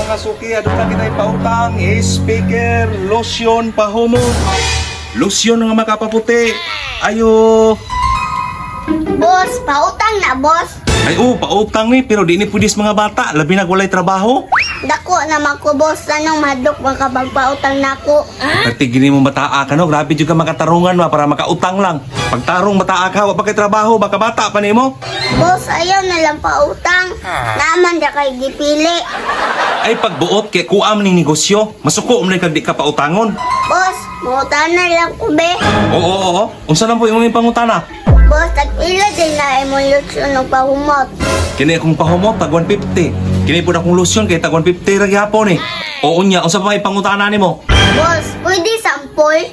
Mga suki, aduna kita'y pautang, speaker, lotion, pahumot. Lotion nga makapaputi. Ayo. Boss, pautang na, boss. Ay oh, pautang ni pero di ni pwede sa mga bata, labi na walay trabaho. Dako naman ko, boss. Anong madok makapagpautang nako? Pati gini mo bataa ka no, grabe jud ka makatarungan ma para makautang lang. Pagtarong bataa ka, wa pa kay trabaho, baka bata pa nimo. Boss, ayaw na lang pautang. Naman da kay gipili. Ay pagbuot kay kuam ning negosyo, masuko man kag di ka pautangon. Boss, mautang na lang ko, be. Oo, oo, oo. Unsa lang po imong pangutana? Boss, tag-ila din na imong lotion ng pahumot. Kini akong pahumot tag 150. Kini pud akong lotion kay tag 150 ra gyapon eh. Oo nya, unsa pa may pangutana nimo? Boss, pwede sampol?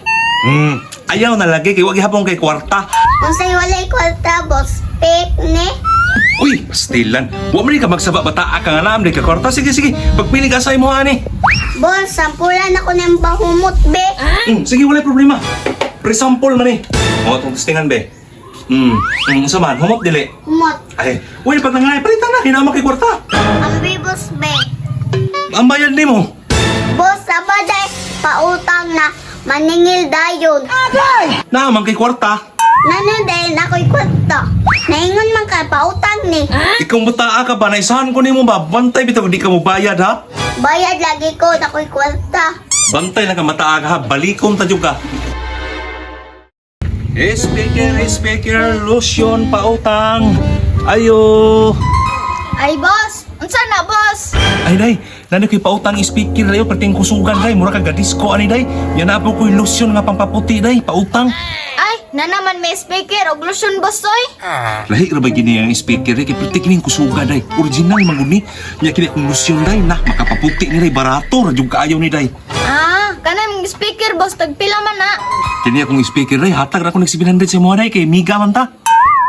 Ayaw na lagi kay wa gihapon kay kwarta. Unsay walay kwarta, boss. Fake ni. Uy, pastilan. Wa man ka magsaba bata ka nga naam di ka kwarta. Sige, sige. Pagpili ka sa imo ani. Boss, sampulan ako ng pahumot, be. Sige, walay problema. Pre-sample man eh. O, itong testingan be. Unsa man, humot dili. Humot. Ay, uy, pag nangalay, palitan na, hinama kay kwarta. Ang boss, be. Ang bayad nimo. Boss, sabaday, pautang na. Maningil dayon. Naamang kay kwarta. Nano dahil ako'y kwarta. Naingon man ka, pautang ni. Ikaw bataa ka ba, naisahan ko nimo ba? Bantay bitaw di ka mo bayad ha? Bayad lagi ko, ako'y kwarta. Bantay lang ka mataa ka ha, balikon ta jud ka. Speaker, speaker, lotion, pautang. Ayo. Ay, boss! Unsa na, boss? Ay day, nani ko'y pautang speaker dayo, perting kusugan day, mura ka gadisko ani day. Yan na po ko'y lotion nga pampaputi day, pautang. Ay, na naman may speaker og lotion, boss, oy. Lahi ra ba gini ang speaker day, kay perti kining kusuga day. Original man gud ni. Nya kini akong lotion day, na makapaputi ni day, barato ra jud kaayo ni day. Ah, kanang speaker, boss, tagpila man na. Kini akong speaker day, hatag ra ko nag 700 sa mo day, kay miga man ta.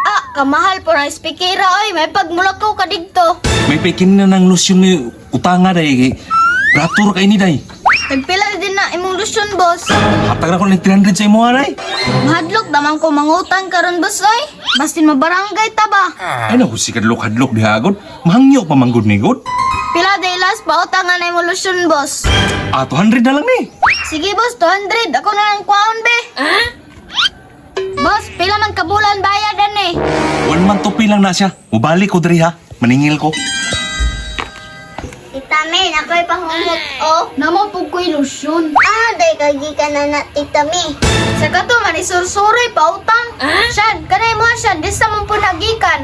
Ah, kamahal po ng speaker, oy. May pagmulakaw ka didto. May pekin na ng lotion may utanga day, kay barato ra kay ni day. Tagpila din na imong lotion, boss. Hatag ra ko nag 300 sa imo day. Mahadlok naman ko mangutang karon, boss, oy. Bastin mabarangay ta ba? Ay naku, si kadlok-hadlok diha gud. Mahangyo pa man gud ni gud. Pila day last pautang nga na imong lotion, boss. Ah, 200 na lang ni. Sige, boss, 200. Ako na lang kwaon, be. Boss, pila man kabulan bayad ani? 1 month to pay lang na siya. Mubalik ko diri ha. Maningil ko. Tita May, ako'y pahumot, oh. Namo po ko'y lotion. Ah, day kagi ka na na, Tita May. Sa kato man, isursuroy pautang. Shan, kanay mo, Shan, di sa mong punagikan.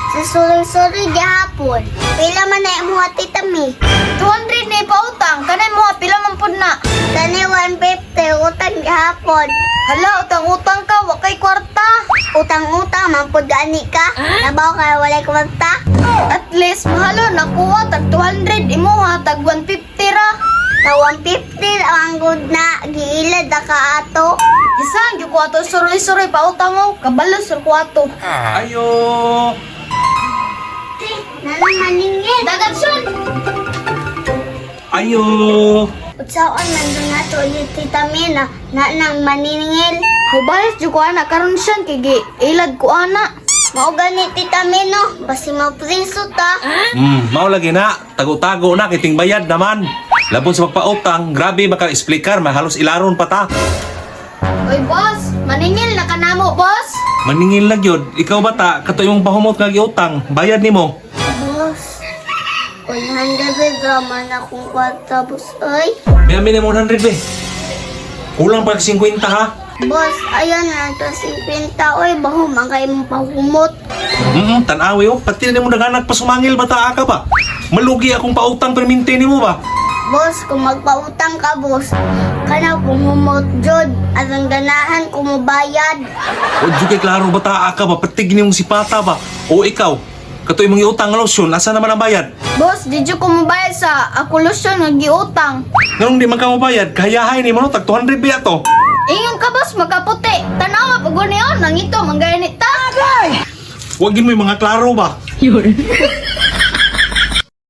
Sa suroy-suroy gihapon. Pila man na imuha, Tita May? 200 na pautang. Kanay mo, pila man pud na? Kanay 150, utang gihapon. Hala, utang-utang ka, wa kay kwarta. Utang-utang, man pud gani ka. Nabaw kay walay kwarta. At least, mahalo, nakuha, tag 200, imuha, tag 150 ra. Tag 150 ang good na, giilad na ka ato. Isang, yung ko ato, suroy-suroy, pautang mo, kabalo, sur ko ato. Ayo. Nalang maningil. Dagat, Son! Ayo. Utsaon man doon na to ni Tita Mina, na nang maniningil. Hubalis jud ko ana karon siyan kay gi ilad ko ana. Mao gani Tita Mina, basi mapriso ta. Mao lagi na. Tago-tago na kiting bayad naman. Labon sa pagpautang, grabe maka-explicar, mahalos ilaron pa ta. Oy boss, maningil na kanamo boss. Maningil lang yun. Ikaw bata, kato imong pahumot nga giutang, bayad nimo. Boss, 100 raman akong kwarta boss oy. May amin mo 100 be. Kulang pa 50 ha. Boss, ayan na to 50 oy, baho man kay mong pahumot. Tanawi oh, pati na nimo naganak pa sumangil bata ka ba? Malugi akong pautang perminti nimo ba? Boss, kung magpautang ka boss, kana kung humot jud, arang ganahan ko mobayad. O jud kay klaro bata ka ba? Pati gini mong sipata ba? O ikaw, kato imong iutang nga lotion, asa naman ang bayad? Boss, di jud ko mobayad sa ako lotion nga giutang. Nganong di man ka mobayad, kahayahay nimo no, tag 200 biya to. Ingon ka boss, makaputi. Tanawa pag niyon, nangito, mangganit ta. Wag gin mo yung mga klaro ba?